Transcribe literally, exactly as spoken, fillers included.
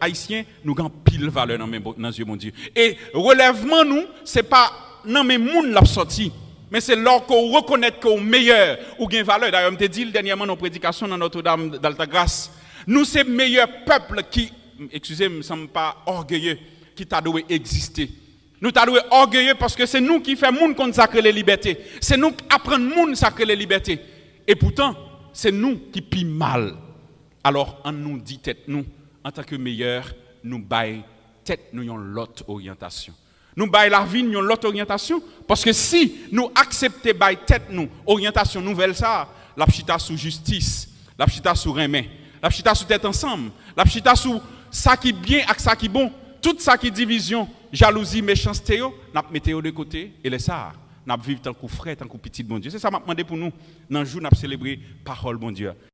Ayisyen, nou gen anpil valè nan, men, nan zye Bondye. E relèvman nou, se pa nan men moun l ap sòti, men se lè ke w rekonèt ke w meyè, ou gen valè. Dayè, m te di l dènyèman nan yon predikasyon nan Notre-Dame d'Altagrace. Nou se meyè pèp ki, eskize m, san m pa ògeye, ki ta dwe egziste. Nou ta dwe ògeye paske se nou ki fè moun konn sa k rele libète. Se nou k aprann moun sa k rele libète. E poutan, se nou ki pi mal. Alò, ann nou di tèt nou, antanke meyè, nou bay tèt nou yon lòt oryantasyon. Nou bay lavi n yon lòt oryantasyon. Paske si nou aksepte bay tèt nou oryantasyon nouvèl sa a, l ap chita sou jistis, l ap chita sou renmen, l ap chita sou tèt ansanm, l ap chita sou sa ki byen ak sa ki bon. Tout sa ki divizyon, jalouzi, mechanste yo, n ap mete yo de kote, e lè sa a, n ap viv tankou frè, tankou pitit Bondye. Se sa m ap mande pou nou nan jou n ap selebre pawòl Bondye a.